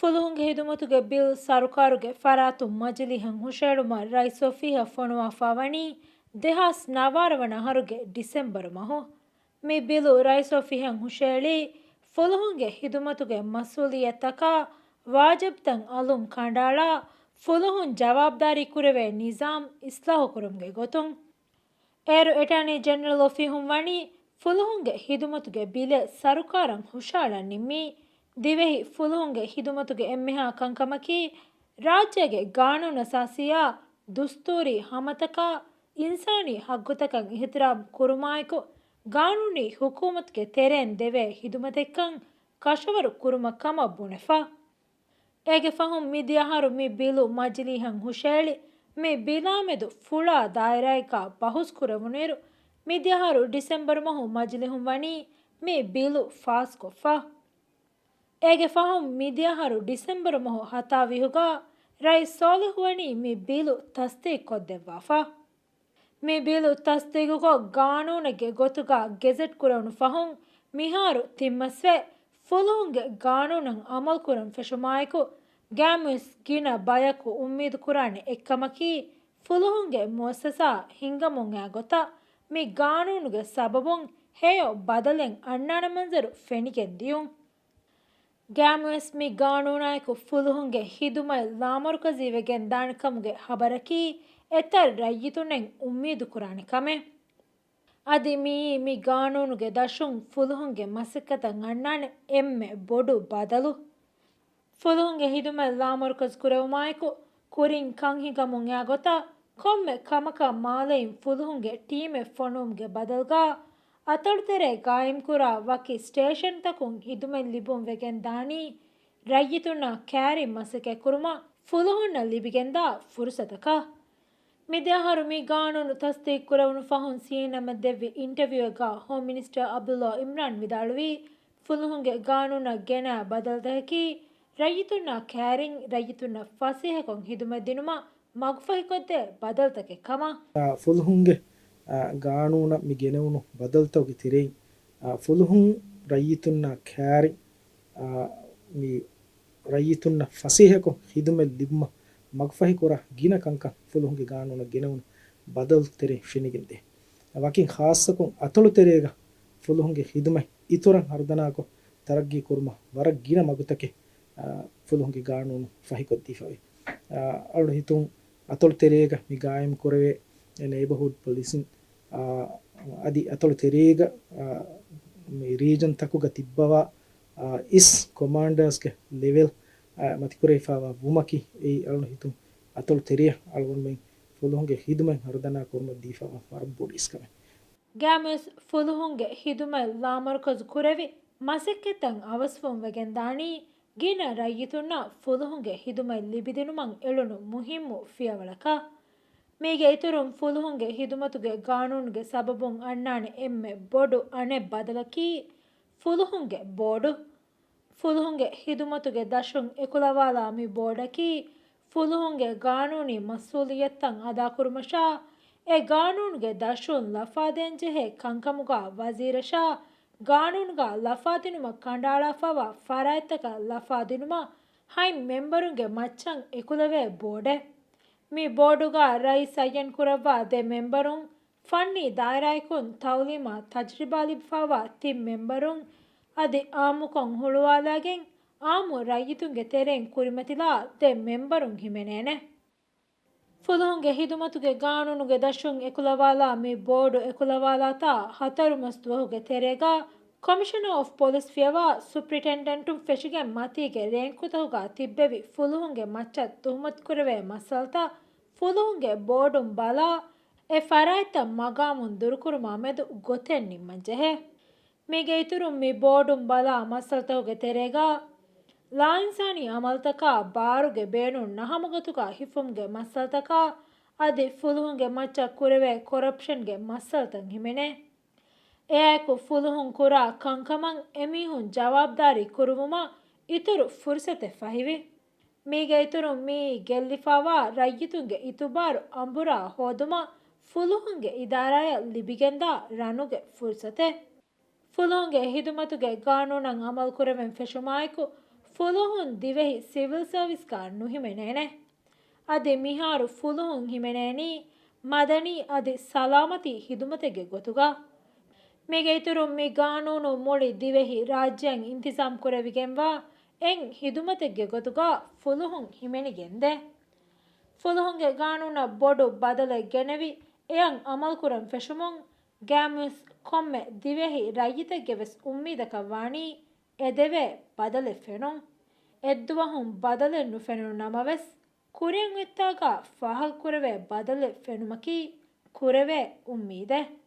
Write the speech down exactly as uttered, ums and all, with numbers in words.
ފުލުހުންގެ ހިދުމަތުގެ ބިލް ސަރުކާރުގެ ފަރާތުން މަޖިލީހަށް ހުށައެޅުމަށް ރައީސް އޮފީހަށް ފޮނުވާފާވަނީ ދެހާސް ނަވާރަ ވަނަ އަހަރުގެ ޑިސެމްބަރު މަހު. މި ބިލު ރައީސް އޮފީހަށް ހުށައެޅީ ފުލުހުންގެ ހިދުމަތުގެ މަސްއޫލިއްޔަތްތަކާ ވާޖިބްތައް އަލުން ކަނޑައަޅާ، ފުލުހުން ޖަވާބުދާރީ ކުރެވޭ ނިޒާމް އިސްލާހުކުރުމުގެ ގޮތުން. އޭރު އެޓާނީ ޖެނެރަލް އޮފީހުން ވަނީ ފުލުހުންގެ ހިދުމަތުގެ ބިލެއް ސަރުކާރަށް ހުށައަޅަން ނިންމީ، ދިވެހި ފުލުހުންގެ ހިދުމަތުގެ އެންމެހާ ކަންކަމަކީ، ރާއްޖޭގެ ގާނޫނުއަސާސީއާ ދުސްތޫރީ ހަމަތަކާ އިންސާނީ ހައްގުތަކަށް އިހުތިރާމް ކުރުމާއެކު، ގާނޫނީ ހުކޫމަތުގެ ތެރެއިން ދެވޭ ހިދުމަތެއްކަން ކަށަވަރު ކުރުމަށް ކަމަށް ބުނެފަ. އޭގެ ފަހުން މިދިޔަ އަހަރު މި ބިލު މަޖިލީހަށް ހުށައެޅި، މި ބިލާމެދު ފުޅާ ދާއިރާއެއްގަ ބަހުސް ކުރެވުނުއިރު، މިދިޔަ އަހަރު ޑިސެމްބަރު މަހު މަޖިލީހުން ވަނީ މި ބިލު ފާސްކޮށްފަ. އޭގެ ފަހުން މިދިޔަ އަހަރު ޑިސެމްބަރު މަހު ހަތާވީހުގަ ރައީސް ސޯލިހު ވަނީ މި ބިލު ތަސްދީޤު ކޮށްދެއްވާފަ. މި ބިލު ތަސްދީގުކޮށް، ގާނޫނެއްގެ ގޮތުގަ ގެޒެޓް ކުރެވުނު ފަހުން، މިހާރު ތިން މަސްވެ، ފުލުހުންގެ ގާނޫނަށް އަމަލު ކުރަން ފެށުމާއެކު، ގައިމުވެސް ގިނަ ބަޔަކު އުއްމީދު ކުރާނެ އެއްކަމަކީ، ފުލުހުންގެ މުއައްސަސާ ހިންގަމުން އައި ގޮތަށް މި ގާނޫނުގެ ސަބަބުން ހެޔޮ ބަދަލެއް އަންނާނެ މަންޒަރު ފެނިގެން ދިޔުން. ގައިމުވެސް މި ގާނޫނާއެކު ފުލުހުންގެ ހިދުމަތް ލާމަރުކަޒީ ވެގެން ދާނެ ކަމުގެ ހަބަރަކީ އެތައް ރައްޔިތުންނެއް އުއްމީދު ކުރާނެ ކަމެއް. އަދި މިއީ މި ގާނޫނުގެ ދަށުން ފުލުހުންގެ މަސައްކަތަށް އަންނާނެ އެންމެ ބޮޑު ބަދަލު. ފުލުހުންގެ ހިދުމަތް ލާމަރުކަޒު ކުރެވުމާއެކު، ކުރިން ކަން ހިނގަމުން އައި ގޮތަށް ކޮންމެ ކަމަކަށް މާލެއިން ފުލުހުންގެ ޓީމެއް ފޮނުވުމުގެ ބަދަލުގަ، އަތޮޅުތެރޭ ގާއިމްކުރާ ވަކި ސްޓޭޝަންތަކުން ހިދުމަތް ލިބުން ވެގެން ދާނީ، ރައްޔިތުންނާ ކައިރިން މަސައްކަތްކުރުމަށް ފުލުހުންނަށް ލިބިގެންދާ ފުރުސަތަކަށް. މިދިޔަ އަހަރު މި ގާނޫނު ތަސްދީޤު ކުރެވުނު ފަހުން ސީއެންއެމްއަށް ދެއްވި އިންޓަވިއުއެއްގަ ހޯމް މިނިސްޓަރ ޢަބްދުﷲ ޢިމްރާން ވިދާޅުވީ، ފުލުހުންގެ ގާނޫނަށް ގެނައި ބަދަލުތަކަކީ ރައްޔިތުންނާ ކައިރިން ރައްޔިތުންނަށް ފަސޭހަކޮށް ހިދުމަތް ދިނުމަށް މަގުފަހިކޮށްދޭ ބަދަލުތަކެއް ކަމަށް. އާ، ފުލުހުންގެ، އާ، ގާނޫނަށް މި ގެނެވުނު ބަދަލުތަކުގެ ތެރެއިން، އާ، ފުލުހުން ރައްޔިތުންނާ ކައިރިން، އާ، މި ރައްޔިތުންނަށް ފަސޭހަކޮށް ހިދުމަތް ލިބުމަށް މަގުފަހިކުރާ ގިނަ ކަންކަން ފުލުހުންގެ ގާނޫނަށް ގެނެވުނު ބަދަލު ތެރެއިން ފެނިގެންދޭ. ވަކިން ޚާއްޞަކޮށް އަތޮޅުތެރޭގަ ފުލުހުންގެ ހިދުމަތް އިތުރަށް ހަރުދަނާކޮށް ތަރައްގީ ކުރުމަށް ވަރަށް ގިނަ މަގުތަކެއް، އާ، ފުލުހުންގެ ގާނޫނު ފަހިކޮށްދީފައި. އަޅު ހިތުން އަތޮޅުތެރޭގަ މި ގާއިމް ކުރެވޭ ނޭބަހުޑް ޕޮލިސިން، އާ، އަދި އަތޮޅު ތެރޭގަ، އާ، މި ރީޖަންތަކުގަ ތިއްބަވާ، އާ، އިސް ކޮމާންޑާސްގެ ލެވެލް، އާ، މަތިކުރެވިފައިވާ ވުމަކީ އެއީ އަޅު ހިތުން އަތޮޅު ތެރެއަށް އަޅުގަނޑުމެން ފުލުހުންގެ ހިދުމަތް ހަރުދަނާ ކުރުމަށް ދީފައިވާ ވަރަށް ބޮޑު އިސްކަމެއް. ގައިމުވެސް ފުލުހުންގެ ހިދުމަތް ލާމަރުކަޒު ކުރެވި މަސައްކަތްތައް އަވަސްވުން ވެގެން ދާނީ، ގިނަ ރައްޔިތުންނަށް ފުލުހުންގެ ހިދުމަތް ލިބިދިނުމަށް އެޅުނު މުހިއްމު ފިޔަވަޅަކަށް. މީގެ އިތުރުން ފުލުހުންގެ ހިދުމަތުގެ ގާނޫނުގެ ސަބަބުން އަންނާނެ އެންމެ ބޮޑު އަނެއް ބަދަލަކީ ފުލުހުންގެ ބޯޑު. ފުލުހުންގެ ހިދުމަތުގެ ދަށުން އެކުލަވާލާ މި ބޯޑަކީ ފުލުހުންގެ ގާނޫނީ މަސްއޫލިއްޔަތުތައް އަދާކުރުމަށާ، އެ ގާނޫނުގެ ދަށުން ލަފާދޭންޖެހޭ ކަންކަމުގަ ވަޒީރަށާ، ގާނޫނުގަ ލަފާދިނުމަށް ކަނޑައަޅާފައިވާ ފަރާތްތަކަށް ލަފާދިނުމަށް ހަތް މެމްބަރުންގެ މައްޗަށް އެކުލެވޭ ބޯޑެއް. މި ބޯޑުގަ ރައީސް އައްޔަން ކުރައްވާ ދެ މެމްބަރުން، ފަންނީ ދާއިރާއަކުން ތައުލީމާ ތަޖްރިބާ ލިބިފައިވާ ތިން މެމްބަރުން، އަދި އާއްމުކޮށް ހުޅުވާލާގެން، އާއްމު ރައްޔިތުންގެ ތެރެއިން ކުރިމަތިލާ ދެ މެމްބަރުން ހިމެނޭނެ. ފުލުހުންގެ ހިދުމަތުގެ ގާނޫނުގެ ދަށުން އެކުލަވާލާ މި ބޯޑު އެކުލަވާލާތާ ހަތަރު މަސް ދުވަހުގެ ތެރޭގަ، ކޮމިޝަނަރ އޮފް ޕޮލިސް ފިޔަވާ ސުޕްރިންޓެންޑެންޓުން ފެށިގެން މަތީގެ ރޭންކުދަހުގަ ތިއްބެވި ފުލުހުންގެ މައްޗަށް ތުހުމަތުކުރެވޭ މައްސަލަތައް ފުލުހުންގެ ބޯޑުން ބަލާ، އެ ފަރާތްތައް މަގާމުން ދުރުކުރުމާ މެދު ގޮތެއް ނިންމަންޖެހޭ. މީގެ އިތުރުން މި ބޯޑުން ބަލާ މައްސަލަތަކުގެ ތެރޭގަ، ލާއިންސާނީ އަމަލުތަކާ ބާރުގެ ބޭނުން ނަހަމުގޮތުގަ ހިފުމުގެ މައްސަލަތަކާ އަދި ފުލުހުންގެ މައްޗަށް ކުރެވޭ ކޮރަޕްޝަންގެ މައްސަލަތައް ހިމެނޭ. އެއާއެކު ފުލުހުން ކުރާ ކަންކަމަށް އެމީހުން ޖަވާބުދާރީ ކުރުވުމަށް އިތުރު ފުރުސަތެއް ފަހިވި. މީގެ އިތުރުން މިއީ ގެއްލިފައިވާ ރައްޔިތުންގެ އިތުބާރު އަނބުރާ ހޯދުމަށް ފުލުހުންގެ އިދާރާއަށް ލިބިގެންދާ ރަނުގެ ފުރުސަތެއް. ފުލުހުންގެ ހިދުމަތުގެ ގާނޫނަށް އަމަލުކުރެވެން ފެށުމާއެކު، ފުލުހުން ދިވެހި ސިވިލް ސަރވިސްގަ ނުހިމެނޭނެ. އަދި މިހާރު ފުލުހުން ހިމެނޭނީ މަދަނީ އަދި ސަލާމަތީ ހިދުމަތެއްގެ ގޮތުގަ. މީގެ އިތުރުން މި ގާނޫނު މުޅި ދިވެހި ރާއްޖެއަށް އިންތިޒާމް ކުރެވިގެންވާ އެއް ހިދުމަތެއްގެ ގޮތުގަ ފުލުހުން ހިމެނިގެންދޭ. ފުލުހުންގެ ގާނޫނަށް ބޮޑު ބަދަލެއް ގެނެވި، އެއަށް އަމަލުކުރަން ފެށުމުން ގާމުސް ކޮންމެ ދިވެހި ރައްޔިތެއްގެ ވެސް އުއްމީދަކަށް ވާނީ އެދެވޭ ބަދަލެއް ފެނުން. އެއްދުވަހުން ބަދަލެއް ނުފެނުނު ނަމަވެސް، ކުރިއަށް އޮތްތާގަ ފާހަގަކުރެވޭ ބަދަލެއް ފެނުމަކީ ކުރެވޭ އުއްމީދެއް.